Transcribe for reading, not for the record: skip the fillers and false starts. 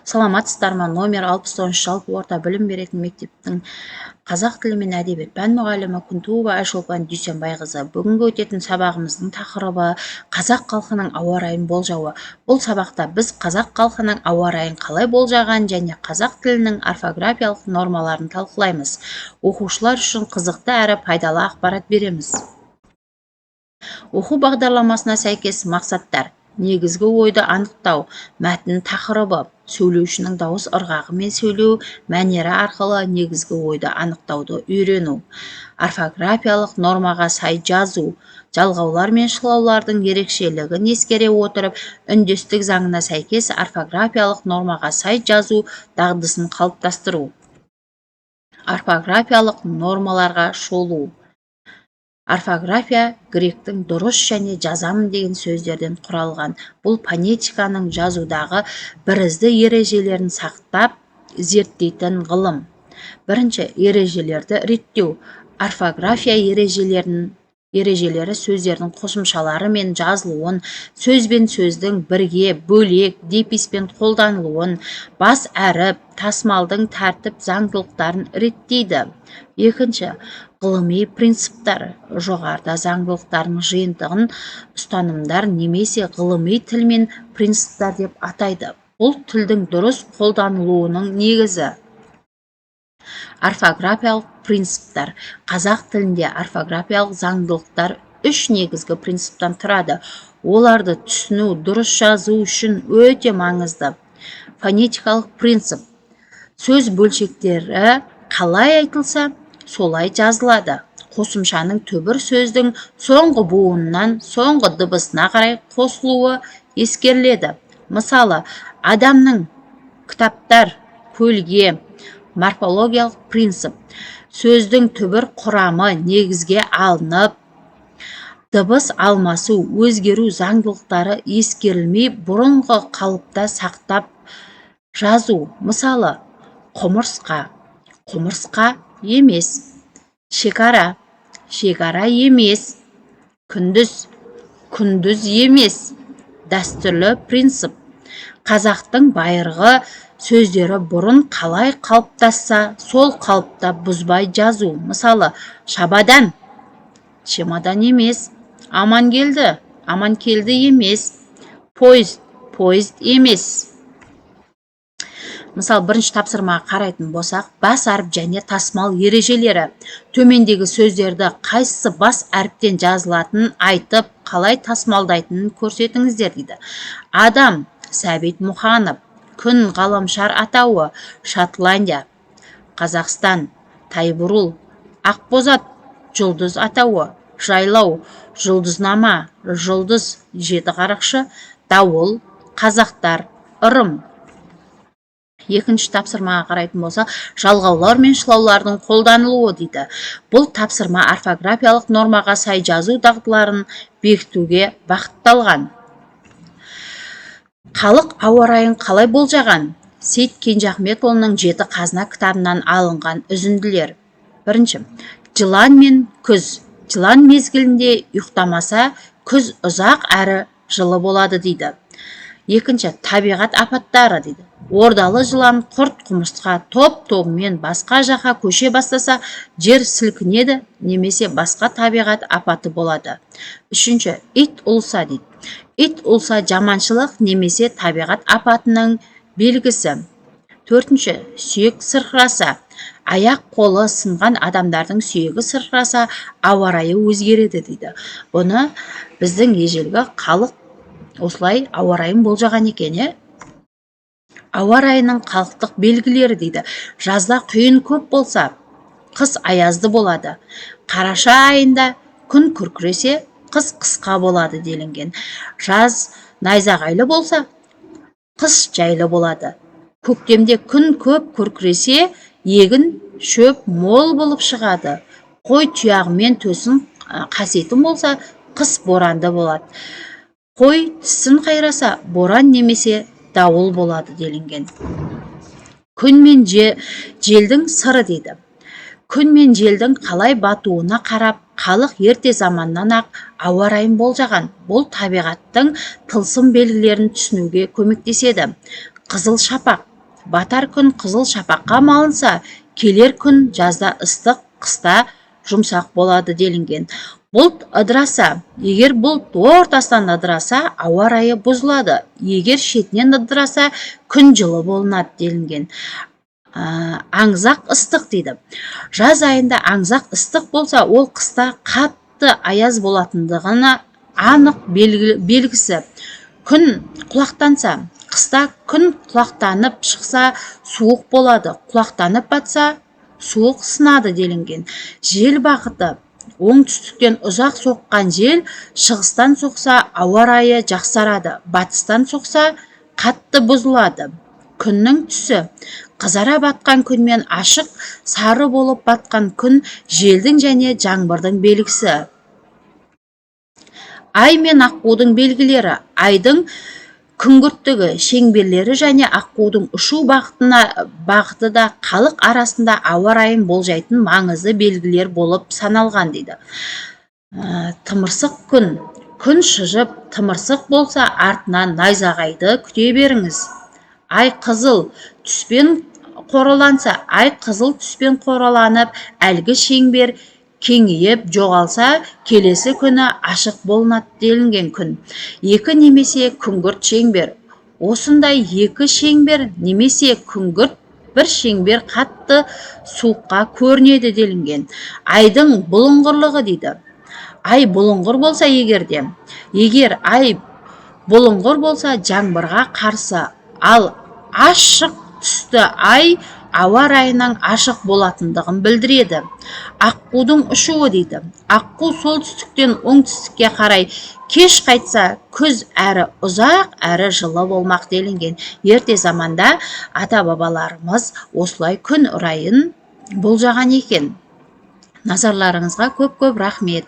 Саламатсыздар ма? Номер 69 жалпы орта білім беретін мектептің қазақ тілі мен әдебиет пән мұғалімі Күнтуова Айшолпан Дүйсенбайқызы. Бүгінгі өтетін сабағымыздың тақырыбы қазақ халқының ауа райын болжауы. Бұл сабақта біз қазақ халқының ауа райын қалай болжаған және қазақ тілінің орфографиялық нормаларын талқылаймыз. Оқушылар үшін қызықты әрі пайдалы ақпарат береміз. Оқу бағдарламасына сәйкес мақсаттар: негізгі ойды анықтау, мәтін тақырыбы, сөйлеушінің дауыс ырғағы мен сөйлеу мәнері арқылы негізгі ойды анықтауды үйрену, орфографиялық нормаға сай жазу, жалғаулар мен шылаулардың ерекшелігін ескере отырып, үндестік заңына сәйкес орфографиялық нормаға сай жазу дағдысын қалыптастыру, орфографиялық нормаларға шолу. Орфография гректің дұрыс және жазамын деген сөздерден құралған. Бұл фонетиканың жазудағы бірізді ережелерін сақтап зерттейтін ғылым. Бірінші, ережелерді реттеу. Орфография ережелері сөздердің қосымшалары мен жазылуын, сөз бен сөздің бірге, бөлек, дефиспен қолданылуын, бас әріп, тасмалдың тәртіп заңдылықтарын реттейді. Екінші, ғылыми принциптар. Жоғарыда заңдылықтардың жиынтығын ұстанымдар немесе ғылыми тіл мен принциптар деп атайды. Бұл тілдің дұрыс қолданылуының негізі. Орфографиялық принциптар. Қазақ тілінде орфографиялық заңдылықтар үш негізгі принциптан тұрады. Оларды түсіну дұрыс жазу үшін өте маңызды. Фонетикалық принцип. Сөз бөлшектері қалай айтылса, солай жазылады. Қосымшаның түбір сөздің соңғы буынынан соңғы дыбысына қарай қосылуы ескеріледі. Мысалы, адамның, кітаптар, көлге. Морфологиялық принцип. Сөздің түбір құрамы негізге алынып, дыбыс алмасу, өзгеру заңдылықтары ескерілмей, бұрынғы қалыпта сақтап жазу. Мысалы, құмырсқа, құмырсқа емес, шекара, шекара емес, күндіз, күндіз емес. Дәстүрлі принцип. Қазақтың байырғы сөздері бұрын қалай қалыптасса, сол қалыпта бұзбай жазу. Мысалы, шабадан, чемодан емес, Амангелді, Аманкелді емес, поезд, поезд емес. Мысалы, бірінші тапсырмаға қарайтын болсақ, бас әріп және тасымал ережелері. Төмендегі сөздерді қайсысы бас әріптен жазылатынын айтып, қалай тасымалдайтынын көрсетіңіздер дейді. Адам, Сәбит Мұқанов, күн, ғаламшар атауы, Шотландия, Қазақстан, Тайбурыл, Ақбозат, жұлдыз атауы, жайлау, жұлдызнама, жұлдыз, жеті қарақшы, дауыл, қазақтар, ырым. Екінші тапсырмаға қарайтын болсақ, жалғаулар мен шылаулардың қолданылуы дейді. Бұл тапсырма орфографиялық нормаға сай жазу дағдыларын бекітуге бағытталған. Халық ауа райын қалай болжаған? Сейіт Кенжеахметұлының «Жеті қазына» кітабынан алынған үзінділер. Бірінші, жылан мен күз. Жылан мезгілінде ұйықтамаса, күз ұзақ әрі жылы болады дейді. Екінші, табиғат апаттары дейді. Ордалы жылан, құрт құмырсқа топ тобымен басқа жаққа көше бастаса, жер сілкінеді немесе басқа табиғат апаты болады. Үшінші, ит ұлыса дейді. Ит ұлса, жаманшылық немесе табиғат апатының белгісі. Төртінші, сүйек сырқыраса. Аяқ қолы сынған адамдардың сүйегі сырқыраса, ауа райы өзгереді дейді. Бұны біздің ежелгі халық осылай ауа райын болжаған екен, иә. Ауа райының халықтық белгілері дейді. Жазда құйын көп болса, қыс аязды болады. Қараша айында күн күркіресе, қыс қысқа болады делінген. Жаз найзағайлы болса, қыс жайлы болады. Көктемде күн көп күркіресе, егін шөп мол болып шығады. Қой тұяғымен төсін қаситын болса, қыс боранды болады. Қой тісін қайраса, боран немесе дауыл болады делінген. Күн мен желдің сыры дейді. Күн мен желдің қалай батуына қарап, халық ерте заманнан ақ ауа райын болжаған. Бұл табиғаттың тылсым белгілерін түсінуге көмектеседі. Қызыл шапақ. Батар күн қызыл шапаққа малынса, келер күн жазда ыстық, қыста жұмсақ болады делінген. Бұлт ыдыраса, егер бұлт ортасынан ыдыраса, ауа райы бұзылады, егер шетінен ыдыраса, күн жылы болынады делінген. Аңызақ ыстық дейді. Жаз айында аңызақ ыстық болса, ол қыста қатты аяз болатындығына анық белгісі. Күн құлақтанса, қыста күн құлақтанып шықса, суық болады, құлақтанып батса, суық сынады делінген. Жел бағыты: оңтүстіктен ұзақ соққан жел шығыстан соқса, ауа райы жақсарады, батыстан соқса, қатты бұзылады. Күннің түсі: қызара батқан күн мен ашық сары болып батқан күн желдің және жаңбырдың белгісі. Ай мен аққудың белгілері: айдың күңгірттігі, шеңберлері және аққудың ұшу бағыты да халық арасында ауа райын болжайтын маңызды белгілер болып саналған дейді. Тымырсық күн: күн шыжып, тымырсық болса, артынан найзағайды күте беріңіз. Ай қызыл түспен қораланса, ай қызыл түспен қораланып, әлгі шеңбер кеңейіп жоғалса, келесі күні ашық болынады делінген. Күн екі немесе күңгірт шеңбер: осындай екі шеңбер немесе күңгірт бір шеңбер қатты суыққа көрінеді делінген. Айдың бұлыңғырлығы дейді. Ай бұлыңғыр болса, егер ай бұлыңғыр болса, жаңбырға қарсы, ал ашық түсті ай ауа райының ашық болатындығын білдіреді. Аққудың ұшуы дейді. Аққу солтүстіктен оңтүстікке қарай кеш қайтса, күз әрі ұзақ, әрі жылы болмақ делінген. Ерте заманда ата бабаларымыз осылай күн райын болжаған екен. Назарларыңызға көп көп рахмет.